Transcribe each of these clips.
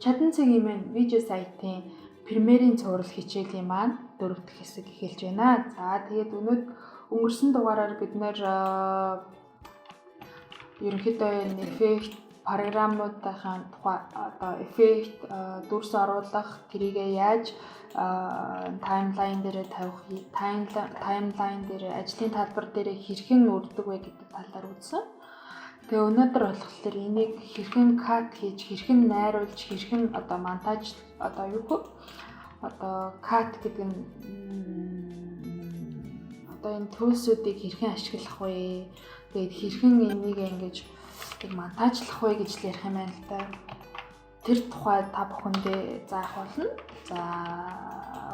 Чадан цэгийн маань видео сайтын Premiere-ийн цуврал хичээлийн маань дөрөв дэх хэсэг эхэлж байна. За, тэгээд өнгөрсөн дугаараар бид нэр ерөнхийдөө энэ эффект программуудынхаа тухай, одоо эффект, дүрс оруулах, тэрийгээ яаж timeline дээрээ тавих, timeline дээр, ажлын талбар дээрээ хэрхэн үрдэг вэ гэдэг талаар үзсэн. Тэгээ өнөөдөр болохоор энийг хэрхэн cut хийж, хэрхэн найруулж, хэрхэн одоо монтаж, одоо юу хөө, одоо cut гэдэг нь одоо энэ tools үүдийг хэрхэн ашиглах вэ? Тэгээд хэрхэн энийг ингэж монтажлах вэ гэж л ярих юм байна л да. Тэр тухай та бүхэндээ заах болно. За,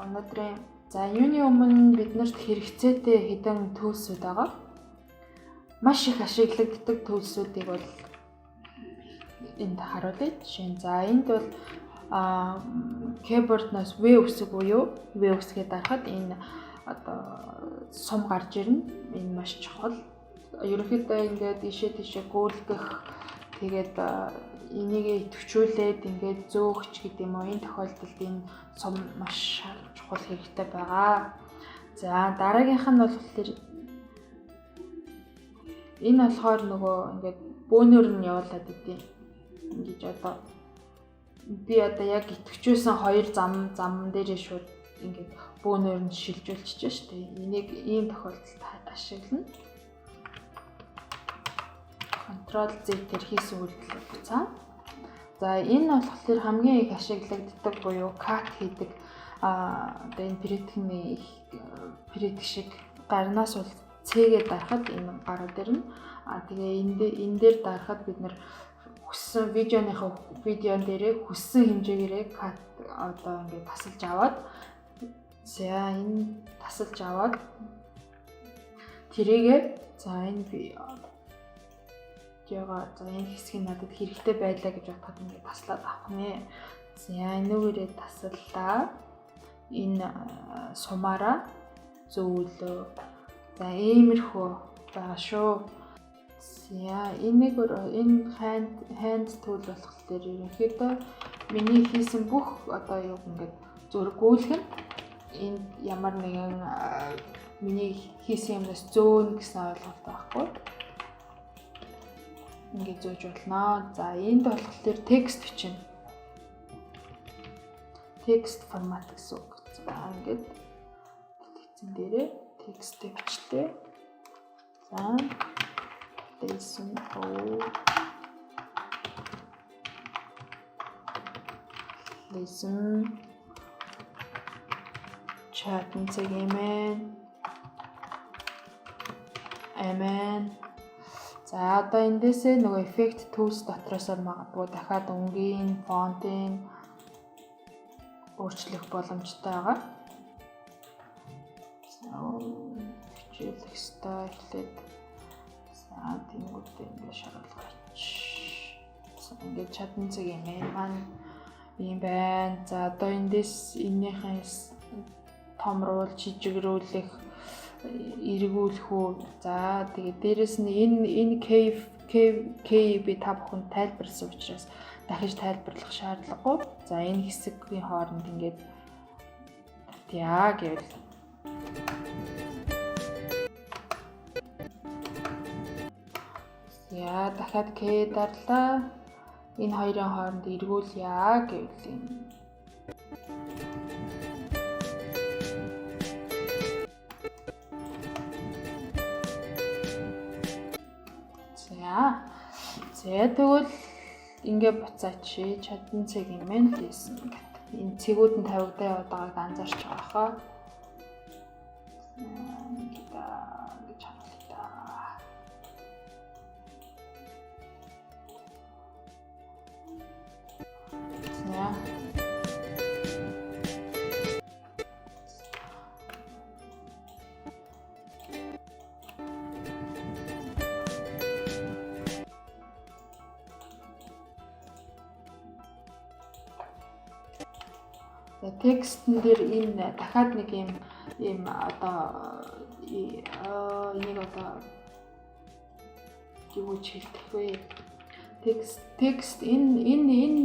өнөөдрийн, за, юуны өмнө биднэрт хэрэгцээтэй хэдэн tools үүд байгаа. Маш их ашиглагддаг tools үүдийг бол энд харуулъя. Жишээ нь, за, энд бол keyboard-ноос V үсэг буюу V үсгээ дарахад энэ одоо сум гарч ирнэ. Энэ маш чухал. Ерөнхийдөө ингээд ийшээ тийшээ гүйлгэх, тэгээд энийг идэвхжүүлээд ингээд зөөгч гэдэг юм уу, энэ тохиолдолд энэ сум маш чухал хэрэгтэй байгаа. За, дараагийнх нь болохоор энэ болохоор нөгөө ингээд бөөнөр нь явуулаад идэв. Ингэж одоо би одоо яг идэвхжүүлсэн хоёр зам дээрээ шууд ингээд бөөнөр нь шилжүүлчихэж штэ. Энийг ийм тохиолдолд ашиглана. Ctrl Z тэр хийсэн үйлдэлээ буцаа. За, энэ болохоор хамгийн их ашиглагддаг буюу cut хийдэг, одоо энэ предэхний предэх шиг гарнаас бол C-гээ дарахад энэ гарууд ирнэ. А тэгээ энэ дээр дарахад бид нэр хүссэн видеоныхоо, видеон дээрээ хүссэн хэмжээгээрээ cut, одоо ингээд тасалж аваад, за, энэ тасалж аваад тэрийгээ, за, энэ видеого, за, энэ хэсгийг надад хэрэгтэй байлаа гэж бодоход ингээд таслаад авах нэ. За, энүүгээрээ тасаллаа. Энэ сумаараа зөөлөө. За, иймэрхүү байгаа шүү. За, энийг энэ hand tool болохоор ерөнхийдөө миний хийсэн бүх одоо юу ингээд зураг гүйлгэн энд ямар нэгэн миний хийсэн юмнаас зөөнө гэсэн ойлголт байхгүй. Ингээд зөөж болно. За, энд болохоор текст бичнэ. Text format гэсэн үг. За, ингээд дэлгэцэн дээрээ текстээ бичлээ. За, lesson O lesson Чадан цэг MN. За, одоо эндээсээ нөгөө effect tools дотроос магадгүй дахиад өнгийн, фонтын өөрчлөх боломжтой байгаа. Хичээлэх ёстой эхлээд. За, тэнгуүдээ ингэ шаруулгаач. Ингээд чадан цэг юм маань ийм байна. За, одоо эндээс энэнийхэн томруулж, жижигрүүлэх, эргүүлэх үү. За, тэгээд дээрэс нь энэ K би та бүхэнд тайлбарласан учраас дахиж тайлбарлах шаардлагагүй. За, энэ хэсгийн хооронд ингээд татъя гэвэл, за, дахиад K дарлаа. Энэ хоёрын хооронд эргүүлье гэвэл юм. За. За, тэгвэл ингээ буцаач, чадан цэг юм л хийсэн гэт. Энэ цэгүүд нь тавигдаа яваад байгааг анзаарч байгаа хаа. Ингээд ингэж харуулъя та. За. За, текстэн дээр энэ дахиад нэг юм одоо энийг одоо юу гэж хэлдэг вэ? Текст энэ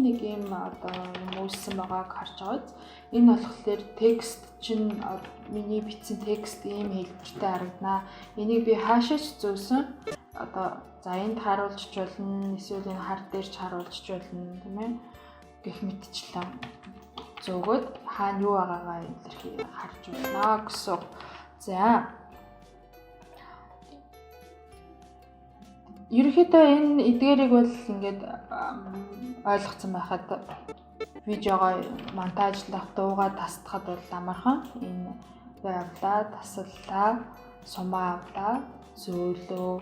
нэг юм одоо юм үүссэн байгааг харж байгаа биз. Энэ болохоор текст чинь миний бичсэн текст ийм хэлбэртэй харагданаа. Энийг би хаашаа ч зөөсөн одоо за энд харуулж ч болно, эсвэл энэ хар дээр ч харуулж ч болно, тийм ээ. Гэх мэтчлэн зөөгөөд хаана юу байгаагаа илэрхий харж байна гэсэн. За, ерөнхийдөө энэ эдгээрийг бол ингээд ойлгоцсон байхад видеогоо монтажлах, дуугаа тасдахад бол амархан. Энэ авлаа, таслалаа, сумаа авлаа, зөөлөө.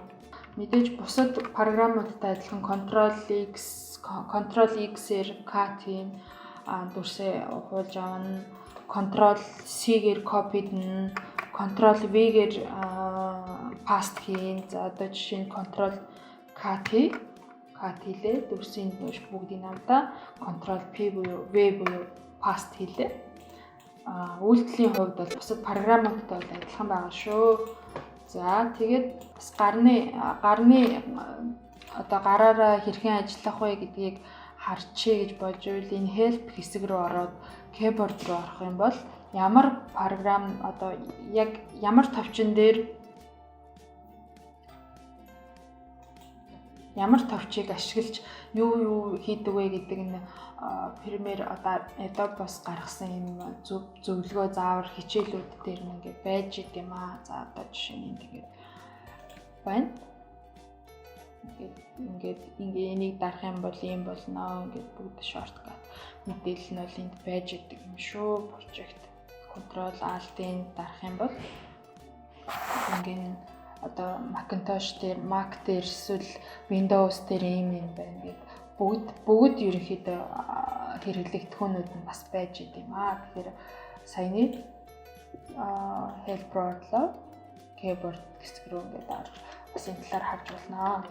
Мэдээж бусад програмуудтай адилхан Ctrl X, Ctrl X-ээр cut хийн, дүрсээ хуулж авна, Ctrl C-гээр copy-дна, Ctrl V-гээр paste хийн. За, одоо жишээ нь Ctrl K хий. Cut хийлээ. Дүрсийн бүгдийг авлаа. Ctrl P буюу V буюу paste хийлээ. Үйлдэлийн хувьд бол бусад програмуудтай бол адилхан байгаа шүү. За, тэгээд бас гарны одоо гараараа хэрхэн ажиллах вэ гэдгийг харчээ гэж бодж байвал энэ help хэсэг рүү ороод keyboard руу орох юм бол ямар програм одоо яг ямар товчон дээр ямар товчийг ашиглаж юу юу хийдэг вэ гэдэг нь Premiere одоо Adobe-оос гаргасан юм зөвлөгөө заавар хичээлүүд дээр нь ингээд байж идэм аа. За, одоо жишээ нь тэгээд байна. Ингээд ингээ энийг дарах юм бол ийм болно ингээд бүгд shortcut мэдээлэл нь бол энд байж идэг юм шүү. Project Control Alt-ийн дарах юм бол ингээд одоо Macintosh дээр, Mac дээр эсвэл Windows дээр ийм юм байна гэд бүгд ерөнхийдөө хэрэглэгдэхүүнүүд нь бас байж идэм юм аа. Тэгэхээр саяны help руу орлоо. Keyboard хэсэг рүү ингээд орж бас энэ талаар харж болно.